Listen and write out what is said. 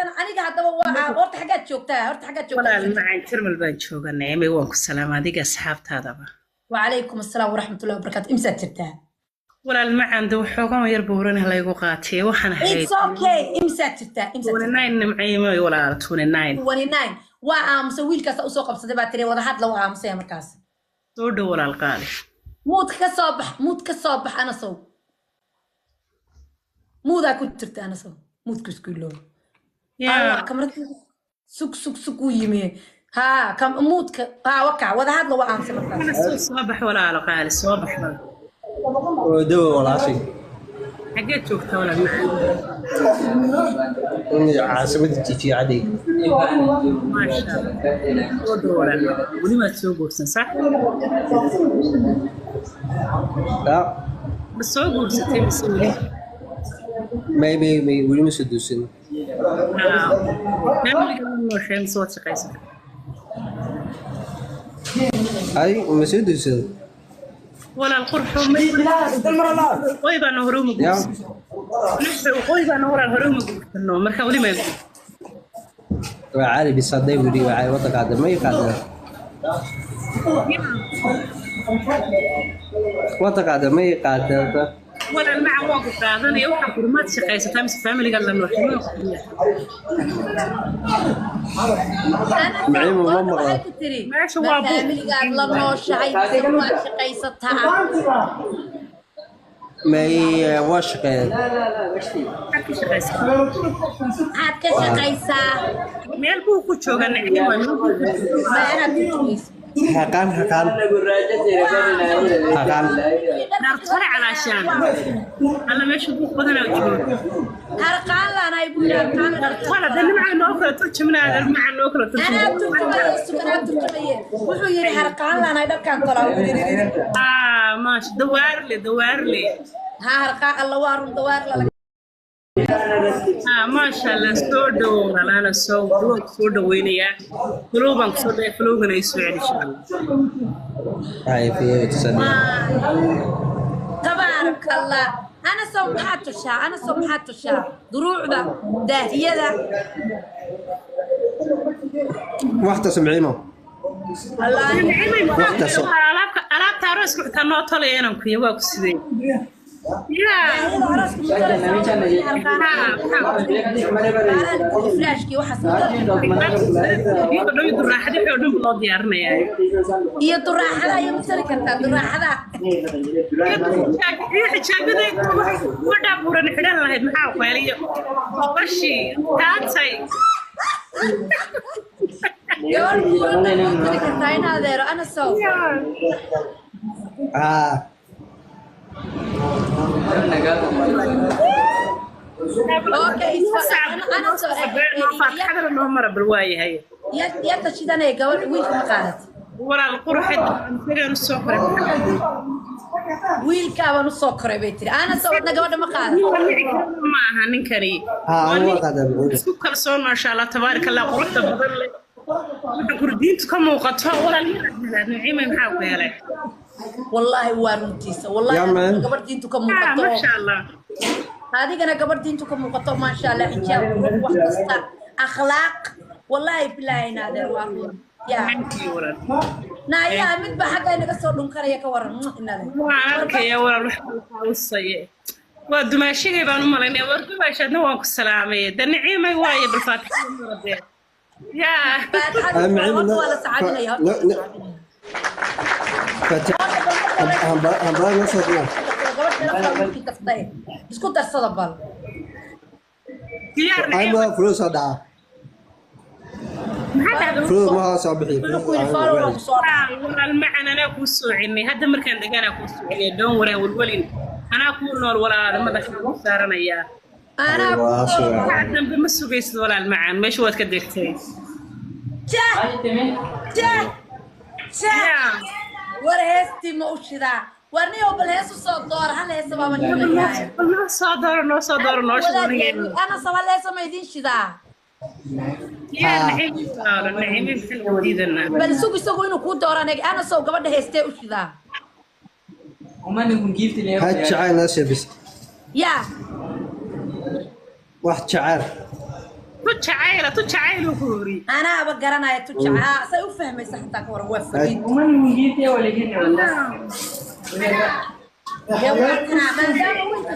Aniga haddaba waa horta xaggaad joogtaa, horta xaggaad joogtaa? Walaal macaan, Jarmal baan jooga. Naciimay, waan ku salaama adiga asxaabtaadaba. وعليكم السلام ورحمة الله وبركاته. Imsaad jirtaa? Walaal macaan, de waxoogan yar buuran laygu qaatay waxaan ahayd. It's okay. Imsaad jirtaa? Imsaad jirtaa? 29, Nimciimay, walaal, 29. 29. Waa aamusay wiilkaas usoo qabsaday baa tiri wada hadla, waa aamusaya markaas. Soo dhow, walaal qaali. Mute ka soo bax, mute ka soo bax. Anasow, mute aa ku jirta. Anasow, mute-ka isku iloow. Yaa. Kamarad, sug sug sug, uu yimi. Haa, kam mute-ka. Haa, wakac wada hadla, waa aamusay markaas. Soo soo bax, walaalo qaali, soo bax bal. Oo dawa, walaashay. Xageed joogtaa, walaal macaan? Caasimada Jijiga Cadey. Maasha Allah, soo dhow, walaal macaan. Weli maad soo guursan, sax? Ya. Ma soo guursatay mise weli? May, may, may, weli ma soo duusin. Familiga ma nooshahay mise waad shaqaysatay? Ay, ma soo duusin. Walaal qurxo, qoy baana hore uma Ya. guursan. Qoy baana, walaal, hore uma guursano, marka weli ma guursan. Waa caadi bis hadday weli waa caadi waddanka ma yaqaanaa. Waddanka ma yaqaanaa. Walaal maca, waan ku qaadanaya. Waxaan kuri, maad shaqaysataa mise familiga la nooshay? Maciimo, ma maqla. Waxay ku tiri, Meesha ma waa buuq. Familigaad la nooshahay mise waad shaqaysataa? May, waa shaqeeyeen. Maxaad ka shaqaysataa? Maxaad ka shaqaysaa? Meel buu ku joogaa, Naciima, meel buu ku joogaa. Ma inaad ku joogayso? Haqaan, haqaan, haqaan. Dhaartole calaashaan alla meesha buuq badanaa jooga. Harqaan laanahay buu yidhi, harqaan. Dhaartole de nimcaa noo kala turjuminaa, macaa noo kala Anaa turjuminaa. Turjumaye, sug, anaa turjumaye. Wuxuu yidhi harqaan laanahay, dharkaan tolaa, wuu yidhi. Ah, maasha, dawaarle, dawaarle. Haa, harqaan alla, waa run, dawaar la. Ah, maasha Allah, soo dhowow, walaalaana, soo vlog soo dhaweynayaa. Vlog baan kusoo dhaway, vlogana ay soo celi, insha Allah. Ay, fiyo tusaale. Tabaaraka Allah. Ana soo maxaad tushaa? Ana soo maxaad tushaa? Duruucda daahiyada. Waxta samciimo. Wallaahi. Waqti soo. Alaabka, alaabta arooska xitaa noo tolaya inaan kuya waa ku sidee yaa. Daahiyada arooska ma tolaysaa? Harqaan flaashkii waxaas ma toli. Iyo dhan duraaxada wixii oo dhan loo diyaarinayaa. Iyo duraaxada iyo ma toli kartaa duraaxada? Iyo xijaabada gabadhaa buuran xidhan lahayd, maxaa qeeliyo bashii taatay. Gabar buuran ma toli kartaa in adeero ana sow? Ah. Okay, ana soo. Faatixadana noo mara bal, waayahay. Yata shidanaya gabadh, wiilka ma qaadat? Walaal quruxid, isagaan u soo koray. Wiilkaabaan usoo koray bay tiri. Ana soo wadna gabadha ma qaadat? Ma aha ninkani. Haa, waa waa nin qaadaa maciimo. Isku kalsoon, maasha Allah, tabaaraka Allah, quruxda badan leh, waxa kurdiintu ka muuqato, walaal yar. Naciima, maxaa ku helay? Wallaahi waa runtiisa wallaahi. Yaa man. Gabadh diintu ka Ah, muuqato. Maasha Allah. Adigana gabadh diintu ka muuqato, maasha Allah, xijaab, qurux, wax kasta, akhlaaq, wallaahi bilaahi naadeer waa run yaa. Thank you, walaal. Naayaa, midba xagga inaga soo dhunkanaya, ka waran inale. Waan arkaya, walaal, wax xawsaye waa dumaashigay baan u malaynaya. War dumaashaadna waan ku salaamay de, Naciimay, waaye bal faatixada maradee yaa. Faatixada Ah, maciimo, horta waa la sacabinaya, horta waa la sacabinaya. Fatiha hambaa noo soo dhigo. Gabadh sharaf baa wiilkii taftay, isku darsada bal. Diyaar. Ay, Naciima. ma fulo soo dhaca. Maxaa dhacday? Fulo ma soo bixi. Wuxuu ku yidhi follow waa ku soo dhacay. Walaal macan, anaa kuu soo celinay hadda, markaan deganaa kuu soo celinay. Doon waraan walwalin, anaa kuu nool, walaal, madaxa kuu saaranayaa. Anaa ku Waa nool. soo. Waxa dambe ma sugaysid, walaal macaan, meesha waad ka degtay. Jah jah jah. Yaa. War heestii ma u shidaa? War niyow, bal hees u soo doora, hal heesa baaba shidayaa. Bal noo soo dooro, noo soo dooro, noo shidanaya. Ana saba hal heesa ma idiin shidaa? Yaa Naciim, walaalo Naciim, maxaan ugu diidanaa? Bal sug, isagu inuu kuu dooraan. Ana sow, gabadha heestee u shidaa? Ha, jacayl noo soo bis. Yaa. Wax jacayl. Ku Jacayla, tu jacayluu ku yiri. Anaaba garanaya tu jacaa say u fahmaysa xataa ka waran, waa fariid. Dee waa kanaa maadaama wiilka.